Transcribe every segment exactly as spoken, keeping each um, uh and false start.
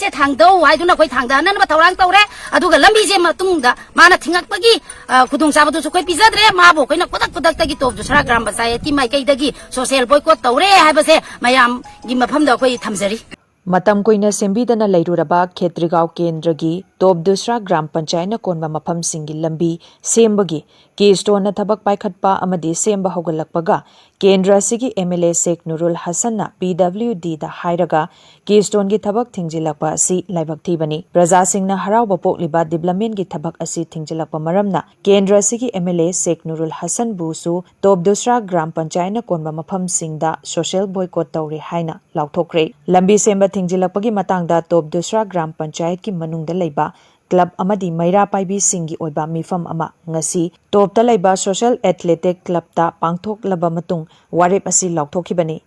ꯁꯦ ꯊꯥꯡꯗꯧ ꯍꯥꯏꯗꯨꯅ ꯑꯩꯈꯣꯏ ꯊꯥꯡꯗꯍꯟꯅꯕ ꯊꯧꯔꯥꯡ ꯇꯧꯔꯦ꯫ ꯑꯗꯨꯒ ꯂꯝꯕꯤꯁꯦ ꯃꯇꯨꯡꯗ ꯃꯥꯅ ꯊꯤꯡꯉꯛꯄꯒꯤ, ꯑ, ꯈꯨꯗꯣꯡꯆꯥꯕꯗꯨꯁꯨ ꯑꯩꯈꯣꯏ ꯄꯤꯖꯗ꯭ꯔꯦ꯫ ꯃꯥꯕꯨ ꯑꯩꯈꯣꯏꯅ ꯈꯨꯗꯛ ꯈꯨꯗꯛꯇꯒꯤ ꯇꯣꯞ ꯗꯨꯁꯔꯥ ꯒ꯭ꯔꯥꯝ ꯄꯟꯆꯥꯌꯠꯀꯤ ꯃꯥꯏꯀꯩꯗꯒꯤ social boycott ꯇꯧꯔꯦ ꯍꯥꯏꯕꯁꯦ ꯃꯌꯥꯝꯒꯤ ꯃꯐꯝꯗ ꯑꯩꯈꯣꯏ ꯊꯝꯖꯔꯤ꯫ ꯃꯇꯝ ꯀꯨꯏꯅ ꯁꯦꯝꯕꯤꯗꯅ ꯂꯩꯔꯨꯔꯕ ꯈꯦꯇ꯭ꯔꯤꯒꯥꯎ ꯀꯦꯟꯗ꯭ꯔꯒꯤ ꯇꯣꯞ ꯗꯨꯁ꯭ꯔꯥ ꯒ꯭ꯔꯥꯝ ꯄꯟꯆꯥꯌꯠꯅ ꯀꯣꯟꯕ ꯃꯐꯝꯁꯤꯡꯒꯤ ꯂꯝꯕꯤ ꯁꯦꯝꯕꯒꯤ ꯀꯤ ꯁ꯭ꯇꯣꯟꯅ ꯊꯕꯛ ꯄꯥꯏꯈꯠꯄ ꯑꯃꯗꯤ ꯁꯦꯝꯕ ꯍꯧꯒꯠꯂꯛꯄꯒ ꯀꯦꯟꯗ꯭ꯔ ꯑꯁꯤꯒꯤ M L A Sheikh Nurul ꯍꯁꯟꯅ ꯄꯤ ꯗꯕ꯭ꯂꯤꯎ ꯗꯤꯗ ꯍꯥꯏꯔꯒ ꯀꯤ ꯁ꯭ꯇꯣꯟꯒꯤ ꯊꯕꯛ ꯊꯤꯡꯖꯤꯜꯂꯛꯄ ꯑꯁꯤ ꯂꯥꯏꯕꯛ ꯊꯤꯕꯅꯤ꯫ ꯄ꯭ꯔꯖꯥꯁꯤꯡꯅ ꯍꯔꯥꯎꯕ ꯄꯣꯛꯂꯤꯕ ꯗꯤꯕ꯭ꯂꯞꯃꯦꯟꯒꯤ ꯊꯕꯛ ꯑꯁꯤ ꯊꯤꯡꯖꯤꯜꯂꯛꯄ ꯃꯔꯝꯅ ꯀꯦꯟꯗ꯭ꯔ ꯑꯁꯤꯒꯤ M L A Sheikh Nurul ꯍꯁꯟꯕꯨꯁꯨ ꯇꯣꯞ ꯗꯨꯁ꯭ꯔꯥ ꯒ꯭ꯔꯥꯝ ꯄꯟꯆꯥꯌꯠꯅ ꯀꯣꯟꯕ ꯃꯐꯝꯁꯤꯡꯗ social boycott ꯇꯧꯔꯦ ꯍꯥꯏꯅ ꯂꯥꯎꯊꯣꯛꯈ꯭ꯔꯦ꯫ ꯂꯝꯕꯤ ꯁꯦꯝꯕ ꯊꯤꯡꯖꯤꯜꯂꯛꯄꯒꯤ ꯃꯇꯥꯡꯗ ꯇꯣꯞ ꯗꯨꯁ꯭ꯔꯥ ꯒ꯭ꯔꯥꯝ ꯄꯟꯆꯥꯌꯠꯀꯤ ꯃꯅꯨꯡꯗ ꯂꯩꯕ ꯀ꯭ꯂꯕ ꯑꯃꯗꯤ ꯃꯩꯔꯥ ꯄꯥꯏꯕꯤꯁꯤꯡꯒꯤ ꯑꯣꯏꯕ ꯃꯤꯐꯝ ꯑꯃ ꯉꯁꯤ ꯇꯣꯞꯇ ꯂꯩꯕ ꯁꯣꯁꯤꯌꯦꯜ ꯑꯦꯊꯂꯦꯇꯤꯛ ꯀ꯭ꯂꯕꯇ ꯄꯥꯡꯊꯣꯛꯂꯕ ꯃꯇꯨꯡ ꯋꯥꯔꯦꯞ ꯑꯁꯤ ꯂꯥꯎꯊꯣꯛꯈꯤꯕꯅꯤ꯫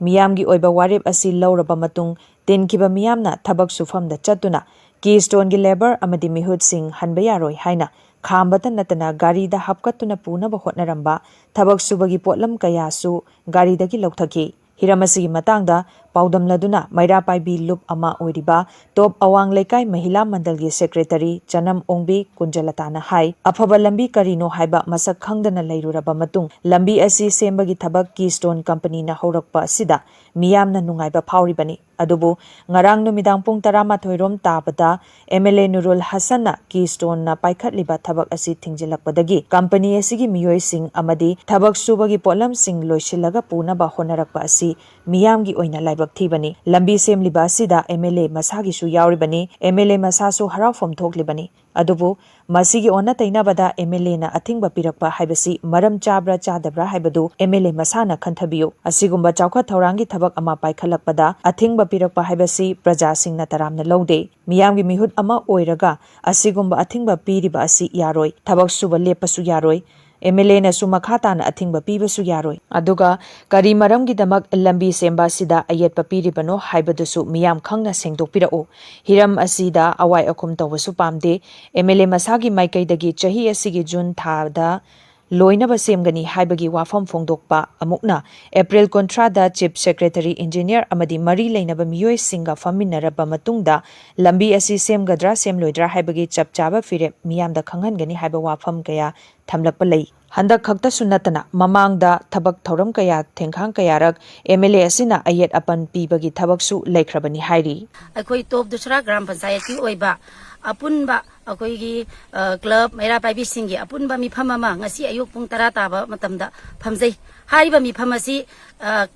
ꯃꯤꯌꯥꯝꯒꯤ ꯑꯣꯏꯕ ꯋꯥꯔꯦꯞ ꯑꯁꯤ ꯂꯧꯔꯕ ꯃꯇꯨꯡ ꯇꯤꯟꯈꯤꯕ ꯃꯤꯌꯥꯝꯅ ꯊꯕꯛ ꯁꯨꯐꯝꯗ ꯆꯠꯇꯨꯅ ꯀꯤ ꯁ꯭ꯇꯣꯟꯒꯤ ꯂꯦꯕꯔ ꯑꯃꯗꯤ ꯃꯤꯍꯨꯠꯁꯤꯡ ꯍꯟꯕ ꯌꯥꯔꯣꯏ ꯍꯥꯏꯅ ꯈꯥꯝꯕꯇ ꯅꯠꯇꯅ ꯒꯥꯔꯤꯗ ꯍꯥꯞꯀꯠꯇꯨꯅ ꯄꯨꯅꯕ ꯍꯣꯠꯅꯔꯝꯕ ꯊꯕꯛ ꯁꯨꯕꯒꯤ ꯄꯣꯠꯂꯝ ꯀꯌꯥꯁꯨ ꯒꯥꯔꯤꯗꯒꯤ ꯂꯧꯊꯈꯤ꯫ ꯍꯤꯔꯝ ꯑꯁꯤꯒꯤ ꯃꯇꯥꯡꯗ ꯄꯥꯎꯗꯝꯂꯗꯨꯅ ꯃꯩꯔꯥ ꯄꯥꯏꯕꯤ ꯂꯨꯞ ꯑꯃ ꯑꯣꯏꯔꯤꯕ ꯇꯣꯞ ꯑꯋꯥꯡ ꯂꯩꯀꯥꯏ ꯃꯍꯤꯂꯥ ꯃꯟꯗꯜꯒꯤ ꯁꯦꯀ꯭ꯔꯦꯇꯔꯤ ꯆꯅꯝ ꯑꯣꯡꯕꯤ ꯀꯨꯟꯖꯂꯇꯥꯅ ꯍꯥꯏ, ꯑꯐꯕ ꯂꯝꯕꯤ ꯀꯔꯤꯅꯣ ꯍꯥꯏꯕ ꯃꯁꯛ ꯈꯪꯗꯅ ꯂꯩꯔꯨꯔꯕ ꯃꯇꯨꯡ ꯂꯝꯕꯤ ꯑꯁꯤ ꯁꯦꯝꯕꯒꯤ ꯊꯕꯛ ꯀꯤ ꯁ꯭ꯇꯣꯟ ꯀꯝꯄꯅꯤꯅ ꯍꯧꯔꯛꯄ ꯑꯁꯤꯗ ꯃꯤꯌꯥꯝꯅ ꯅꯨꯡꯉꯥꯏꯕ ꯐꯥꯎꯔꯤꯕꯅꯤ꯫ ꯑꯗꯨꯕꯨ ꯉꯔꯥꯡ ꯅꯨꯃꯤꯗꯥꯡ ꯄꯨꯡ ꯇꯔꯥꯃꯥꯊꯣꯏ ꯔꯣꯝ ꯇꯥꯕꯗ ꯑꯦꯝ ꯑꯦꯜ ꯑꯦ ꯅꯨꯔꯨꯜ ꯍꯁꯟꯅ ꯀꯤ ꯁ꯭ꯇꯣꯟꯅ ꯄꯥꯏꯈꯠꯂꯤꯕ ꯊꯕꯛ ꯑꯁꯤ ꯊꯤꯡꯖꯤꯜꯂꯛꯄꯗꯒꯤ ꯀꯝꯄꯅꯤ ꯑꯁꯤꯒꯤ ꯃꯤꯑꯣꯏꯁꯤꯡ ꯑꯃꯗꯤ ꯊꯕꯛ ꯁꯨꯕꯒꯤ ꯄꯣꯠꯂꯝꯁꯤꯡ ꯂꯣꯏꯁꯤꯜꯂꯒ ꯄꯨꯅꯕ ꯍꯣꯠꯅꯔꯛꯄ ꯑꯁꯤ ꯃꯤꯌꯥꯝꯒꯤ ꯑꯣꯏꯅ ꯂꯥꯏꯕꯛ ꯊꯤꯕꯅꯤ꯫ ꯂꯝꯕꯤ ꯁꯦꯝꯂꯤꯕ ꯑꯁꯤꯗ ꯑꯦꯝ ꯑꯦꯜ ꯑꯦ ꯃꯁꯥꯒꯤꯁꯨ ꯌꯥꯎꯔꯤꯕꯅꯤ꯫ ꯑꯦꯝ ꯑꯦꯜ ꯑꯦ ꯃꯁꯥꯁꯨ ꯍꯔꯥꯎꯐꯝ ꯊꯣꯛꯂꯤꯕꯅꯤ꯫ ꯑꯗꯨꯕꯨ ꯃꯁꯤꯒꯤ ꯑꯣꯟꯅ ꯇꯩꯅꯕꯗ ꯑꯦꯝ ꯑꯦꯜ ꯑꯦꯅ ꯑꯊꯤꯡꯕ ꯄꯤꯔꯛꯄ ꯍꯥꯏꯕꯁꯤ ꯃꯔꯝ ꯆꯥꯕ꯭ꯔꯥ ꯆꯥꯗꯕ꯭ꯔꯥ ꯍꯥꯏꯕꯗꯨ ꯑꯦꯝ ꯑꯦꯜ ꯑꯦ ꯃꯁꯥꯅ ꯈꯟꯊꯕꯤꯌꯨ꯫ ꯑꯁꯤꯒꯨꯝꯕ ꯆꯥꯎꯈꯠ ꯊꯧꯔꯥꯡꯒꯤ ꯊꯕꯛ ꯑꯃ ꯄꯥꯏꯈꯠꯂꯛꯄꯗ ꯑꯊꯤꯡꯕ ꯄꯤꯔꯛꯄ ꯍꯥꯏꯕꯁꯤ ꯄ꯭ꯔꯖꯥꯁꯤꯡꯅ ꯇꯔꯥꯝꯅ ꯂꯧꯗꯦ꯫ ꯃꯤꯌꯥꯝꯒꯤ ꯃꯤꯍꯨꯠ ꯑꯃ ꯑꯣꯏꯔꯒ ꯑꯁꯤꯒꯨꯝꯕ ꯑꯊꯤꯡꯕ ꯄꯤꯔꯤꯕ ꯑꯁꯤ ꯌꯥꯔꯣꯏ꯫ ꯊꯕꯛ ꯁꯨꯕ ꯂꯦꯞꯄꯁꯨ ꯌꯥꯔꯣꯏ꯫ ꯑꯦꯝ ꯑꯦꯜ ꯑꯦꯅꯁꯨ ꯃꯈꯥ ꯇꯥꯅ ꯑꯊꯤꯡꯕ ꯄꯤꯕꯁꯨ ꯌꯥꯔꯣꯏ꯫ ꯑꯗꯨꯒ ꯀꯔꯤ ꯃꯔꯝꯒꯤꯗꯃꯛ ꯂꯝꯕꯤ ꯁꯦꯝꯕ ꯑꯁꯤꯗ ꯑꯌꯦꯠꯄ ꯄꯤꯔꯤꯕꯅꯣ ꯍꯥꯏꯕꯗꯨꯁꯨ ꯃꯤꯌꯥꯝ ꯈꯪꯅ ꯁꯦꯡꯗꯣꯛꯄꯤꯔꯛꯎ꯫ ꯍꯤꯔꯝ ꯑꯁꯤꯗ ꯑꯋꯥꯏ ꯑꯈꯨꯝ ꯇꯧꯕꯁꯨ ꯄꯥꯝꯗꯦ꯫ ꯑꯦꯝ ꯑꯦꯜ ꯑꯦ ꯃꯁꯥꯒꯤ ꯃꯥꯏꯀꯩꯗꯒꯤ ꯆꯍꯤ ꯑꯁꯤꯒꯤ ꯖꯨꯟ ꯊꯥꯗ ꯂꯣꯏꯅꯕ ꯁꯦꯝꯒꯅꯤ ꯍꯥꯏꯕꯒꯤ ꯋꯥꯐꯝ ꯐꯣꯡꯗꯣꯛꯄ꯫ ꯑꯃꯨꯛꯅ ꯑꯦꯄ꯭ꯔꯤꯜ ꯀꯨꯟꯊ꯭ꯔꯥꯗ Chief Secretary, Engineer ꯑꯃꯗꯤ ꯃꯔꯤ ꯂꯩꯅꯕ ꯃꯤꯑꯣꯏꯁꯤꯡꯒ ꯐꯝꯃꯤꯟꯅꯔꯕ ꯃꯇꯨꯡꯗ ꯂꯝꯕꯤ ꯑꯁꯤ ꯁꯦꯝꯒꯗ꯭ꯔꯥ ꯁꯦꯝꯂꯣꯏꯗ꯭ꯔꯥ ꯍꯥꯏꯕꯒꯤ ꯆꯞ ꯆꯥꯕ ꯐꯤꯔꯦꯞ ꯃꯤꯌꯥꯝꯗ ꯈꯪꯍꯟꯒꯅꯤ ꯍꯥꯏꯕ ꯋꯥꯐꯝ ꯀꯌꯥ ꯊꯝꯂꯛꯄ ꯂꯩ꯫ ꯍꯟꯗꯛ ꯈꯛꯇꯁꯨ ꯅꯠꯇꯅ ꯃꯃꯥꯡꯗ ꯊꯕꯛ ꯊꯧꯔꯝ ꯀꯌꯥ, ꯊꯦꯡꯈꯥꯡ ꯀꯌꯥꯔꯛ M L A ꯑꯁꯤꯅ ꯑꯌꯦꯠ ꯑꯄꯟ ꯄꯤꯕꯒꯤ ꯊꯕꯛꯁꯨ ꯂꯩꯈ꯭ꯔꯕꯅꯤ ꯍꯥꯏꯔꯤ꯫ ꯑꯩꯈꯣꯏ ꯇꯣꯞ ꯗꯨꯁꯔꯥ ꯒ꯭ꯔꯥꯝ ꯄꯟꯆꯥꯌꯠꯀꯤ ꯑꯣꯏꯕ ꯑꯄꯨꯟꯕ ꯑꯩꯈꯣꯏꯒꯤ, ꯑ, ꯀ꯭ꯂꯕ ꯃꯩꯔꯥ ꯄꯥꯏꯕꯤꯁꯤꯡꯒꯤ ꯑꯄꯨꯟꯕ ꯃꯤꯐꯝ ꯑꯃ ꯉꯁꯤ ꯑꯌꯨꯛ ꯄꯨꯡ ꯇꯔꯥ ꯇꯥꯕ ꯃꯇꯝꯗ ꯐꯝꯖꯩ꯫ ꯍꯥꯏꯔꯤꯕ ꯃꯤꯐꯝ ꯑꯁꯤ, ꯑ,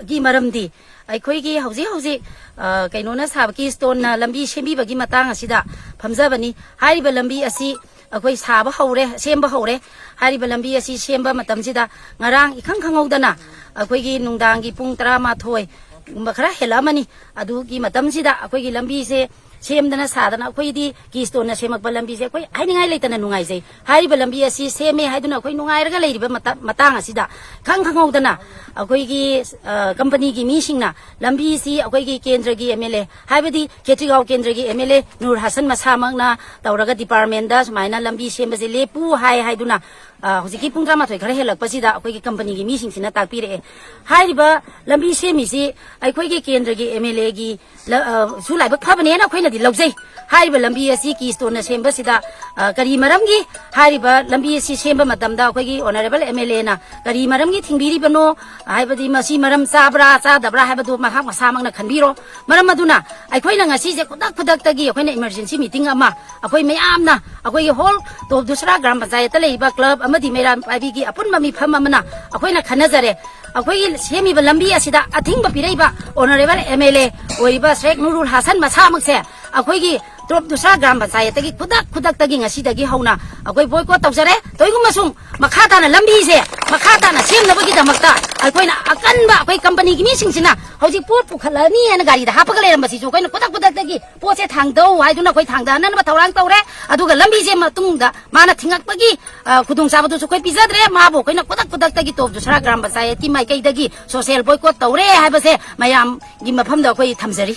ꯒꯤ ꯃꯔꯝꯗꯤ ꯑꯩꯈꯣꯏꯒꯤ ꯍꯧꯖꯤꯛ ꯍꯧꯖꯤꯛ, ꯑ, ꯀꯩꯅꯣꯅ ꯁꯥꯕ, ꯀꯤꯁꯇꯣꯟꯅ ꯂꯝꯕꯤ ꯁꯦꯝꯕꯤꯕꯒꯤ ꯃꯇꯥꯡ ꯑꯁꯤꯗ ꯐꯝꯖꯕꯅꯤ꯫ ꯍꯥꯏꯔꯤꯕ ꯂꯝꯕꯤ ꯑꯁꯤ ꯑꯩꯈꯣꯏ ꯁꯥꯕ ꯍꯧꯔꯦ, ꯁꯦꯝꯕ ꯍꯧꯔꯦ꯫ ꯍꯥꯏꯔꯤꯕ ꯂꯝꯕꯤ ꯑꯁꯤ ꯁꯦꯝꯕ ꯃꯇꯝꯁꯤꯗ ꯉꯔꯥꯡ ꯏꯈꯪ ꯈꯪꯍꯧꯗꯅ ꯑꯩꯈꯣꯏꯒꯤ ꯅꯨꯡꯗꯥꯡꯒꯤ ꯄꯨꯡ ꯇꯔꯥꯃꯥꯊꯣꯏ ꯒꯨꯝꯕ ꯈꯔ ꯍꯦꯜꯂꯛꯑꯃꯅꯤ꯫ ꯑꯗꯨꯒꯤ ꯃꯇꯝꯁꯤꯗ ꯑꯩꯈꯣꯏꯒꯤ ꯂꯝꯕꯤꯁꯦ ꯁꯦꯝꯗꯅ ꯁꯥꯗꯅ ꯑꯩꯈꯣꯏꯗꯤ ꯀꯤꯁꯇꯣꯟꯅ ꯁꯦꯝꯃꯛꯄ ꯂꯝꯕꯤꯁꯦ ꯑꯩꯈꯣꯏ ꯍꯥꯏꯅꯤꯡꯉꯥꯏ ꯂꯩꯇꯅ ꯅꯨꯡꯉꯥꯏꯖꯩ꯫ ꯍꯥꯏꯔꯤꯕ ꯂꯝꯕꯤ ꯑꯁꯤ ꯁꯦꯝꯃꯦ ꯍꯥꯏꯗꯨꯅ ꯑꯩꯈꯣꯏ ꯅꯨꯡꯉꯥꯏꯔꯒ ꯂꯩꯔꯤꯕ ꯃꯇ-, ꯃꯇꯥꯡ ꯑꯁꯤꯗ ꯈꯪ ꯈꯪꯍꯧꯗꯅ ꯑꯩꯈꯣꯏꯒꯤ, ꯑ, ꯀꯝꯄꯅꯤꯒꯤ ꯃꯤꯁꯤꯡꯅ ꯂꯝꯕꯤꯁꯤ ꯑꯩꯈꯣꯏꯒꯤ ꯀꯦꯟꯗ꯭ꯔꯒꯤ M L A, ꯍꯥꯏꯕꯗꯤ ꯈꯦꯇ꯭ꯔꯤꯒꯥꯎ ꯀꯦꯟꯗ꯭ꯔꯒꯤ M L A Nur Hasan ꯃꯁꯥꯃꯛꯅ ꯇꯧꯔꯒ ꯗꯤꯄꯥꯔꯠꯃꯦꯟꯗ ꯁꯨꯃꯥꯏꯅ ꯂꯝꯕꯤ ꯁꯦꯝꯕꯁꯦ ꯂꯦꯞꯄꯨ ꯍꯥꯏ ꯍꯥꯏꯗꯨꯅ, ꯑ, ꯍꯧꯖꯤꯛꯀꯤ ꯄꯨꯡ ꯇꯔꯥꯃꯥꯊꯣꯏ ꯈꯔ ꯍꯦꯜꯂꯛꯄꯁꯤꯗ ꯑꯩꯈꯣꯏꯒꯤ ꯀꯝꯄꯅꯤꯒꯤ ꯃꯤꯁꯤꯡꯁꯤꯅ ꯇꯥꯛꯄꯤꯔꯛꯑꯦ꯫ ꯍꯥꯏꯔꯤꯕ ꯂꯝꯕꯤ ꯁꯦꯝꯃꯤꯁꯤ ꯑꯩꯈꯣꯏꯒꯤ ꯀꯦꯟꯗ꯭ꯔꯒꯤ M L A ꯒꯤ ꯂ-, ꯑ, ꯁꯨ ꯂꯥꯏꯕꯛ ꯐꯕꯅꯦꯅ ꯑꯩꯈꯣꯏꯅꯗꯤ ꯂꯧꯖꯩ꯫ ꯍꯥꯏꯔꯤꯕ ꯂꯝꯕꯤ ꯑꯁꯤ ꯀꯤꯁꯇꯣꯟꯅ ꯁꯦꯝꯕꯁꯤꯗ, ꯑ, ꯀꯔꯤ ꯃꯔꯝꯒꯤ ꯍꯥꯏꯔꯤꯕ ꯂꯝꯕꯤ ꯑꯁꯤ ꯁꯦꯝꯕ ꯃꯇꯝꯗ ꯑꯩꯈꯣꯏꯒꯤ ꯑꯣꯅꯔꯦꯕꯜ M L A ꯅ ꯀꯔꯤ ꯃꯔꯝꯒꯤ ꯊꯤꯡꯕꯤꯔꯤꯕꯅꯣ, ꯍꯥꯏꯕꯗꯤ ꯃꯁꯤ ꯃꯔꯝ ꯆꯥꯕ꯭ꯔꯥ ꯆꯥꯗꯕ꯭ꯔꯥ ꯍꯥꯏꯕꯗꯨ ꯃꯍꯥꯛ ꯃꯁꯥꯃꯛꯅ ꯈꯟꯕꯤꯔꯣ꯫ ꯃꯔꯝ ꯑꯗꯨꯅ ꯑꯩꯈꯣꯏꯅ ꯉꯁꯤꯁꯦ ꯈꯨꯗꯛ ꯈꯨꯗꯛꯇꯒꯤ ꯑꯩꯈꯣꯏꯅ emergency meeting ꯑꯃ ꯑꯩꯈꯣꯏ ꯃꯌꯥꯝꯅ, ꯑꯩꯈꯣꯏꯒꯤ ꯍꯣꯜ ꯇꯣꯞ ꯗꯨꯁꯔꯥ ꯒ꯭ꯔꯥꯝ ꯄꯟꯆꯥꯌꯠꯇ ꯂꯩꯔꯤꯕ ꯀ꯭ꯂꯕ ꯑꯃꯗꯤ ꯃꯩꯔꯥ ꯄꯥꯏꯕꯤꯒꯤ ꯑꯄꯨꯟꯕ ꯃꯤꯐꯝ ꯑꯃꯅ ꯑꯩꯈꯣꯏꯅ ꯈꯟꯅꯖꯔꯦ꯫ ꯑꯩꯈꯣꯏꯒꯤ ꯁꯦꯝꯃꯤꯕ ꯂꯝꯕꯤ ꯑꯁꯤꯗ ꯑꯊꯤꯡꯕ ꯄꯤꯔꯛꯏꯕ ꯑꯣꯅꯔꯦꯕꯜ M L A ꯑꯣꯏꯔꯤꯕ ꯁꯦꯈ ꯅꯨꯔꯨꯜ ꯍꯥꯁꯟ ꯃꯁꯥꯃꯛꯁꯦ ꯑꯩꯈꯣꯏꯒꯤ ꯇꯣꯞ ꯗꯨꯁꯔꯥ ꯒ꯭ꯔꯥꯝ ꯄꯟꯆꯥꯌꯠꯇꯒꯤ ꯈꯨꯗꯛ ꯈꯨꯗꯛꯇꯒꯤ ꯉꯁꯤꯗꯒꯤ ꯍꯧꯅ ꯑꯩꯈꯣꯏ ꯕꯣꯏꯀꯣꯠ ꯇꯧꯖꯔꯦ꯫ ꯀꯔꯤꯒꯨꯝꯕ ꯁꯨꯝ ꯃꯈꯥ ꯇꯥꯅ ꯂꯝꯕꯤꯁꯦ ꯃꯈꯥ ꯇꯥꯅ ꯁꯦꯝꯅꯕꯒꯤꯗꯃꯛꯇ ꯑꯩꯈꯣꯏꯅ ꯑꯀꯟꯕ ꯑꯩꯈꯣꯏ ꯀꯝꯄꯅꯤꯒꯤ ꯃꯤꯁꯤꯡꯁꯤꯅ ꯍꯧꯖꯤꯛ ꯄꯣꯠ ꯄꯨꯈꯠꯂꯅꯤ ꯍꯥꯏꯅ ꯒꯥꯔꯤꯗ ꯍꯥꯞꯄꯒ ꯂꯩꯔꯝꯕꯁꯤꯁꯨ ꯑꯩꯈꯣꯏꯅ ꯈꯨꯗꯛ ꯈꯨꯗꯛꯇꯒꯤ ꯄꯣꯠꯁꯦ ꯊꯥꯡꯗꯧ ꯍꯥꯏꯗꯨꯅ ꯑꯩꯈꯣꯏ ꯊꯥꯡꯗꯅꯅꯕ ꯊꯧꯔꯥꯡ ꯇꯧꯔꯦ꯫ ꯑꯗꯨꯒ ꯂꯝꯕꯤꯁꯦ ꯃꯇꯨꯡꯗ ꯃꯥꯅ ꯊꯤꯡꯉꯛꯄꯒꯤ, ꯑ, ꯈꯨꯗꯣꯡꯆꯥꯕꯗꯨꯁꯨ ꯑꯩꯈꯣꯏ ꯄꯤꯖꯗ꯭ꯔꯦ꯫ ꯃꯥꯕꯨ ꯑꯩꯈꯣꯏꯅ ꯈꯨꯗꯛ ꯈꯨꯗꯛꯇꯒꯤ ꯇꯣꯞ ꯗꯨꯁꯔꯥ ꯒ꯭ꯔꯥꯝ ꯄꯟꯆꯥꯌꯠꯀꯤ ꯃꯥꯏꯀꯩꯗꯒꯤ ꯁꯣꯁꯦꯜ ꯕꯣꯏꯀꯣꯠ ꯇꯧꯔꯦ ꯍꯥꯏꯕꯁꯦ ꯃꯌꯥꯝꯒꯤ ꯃꯐꯝꯗ ꯑꯩꯈꯣꯏ ꯊꯝꯖꯔꯤ꯫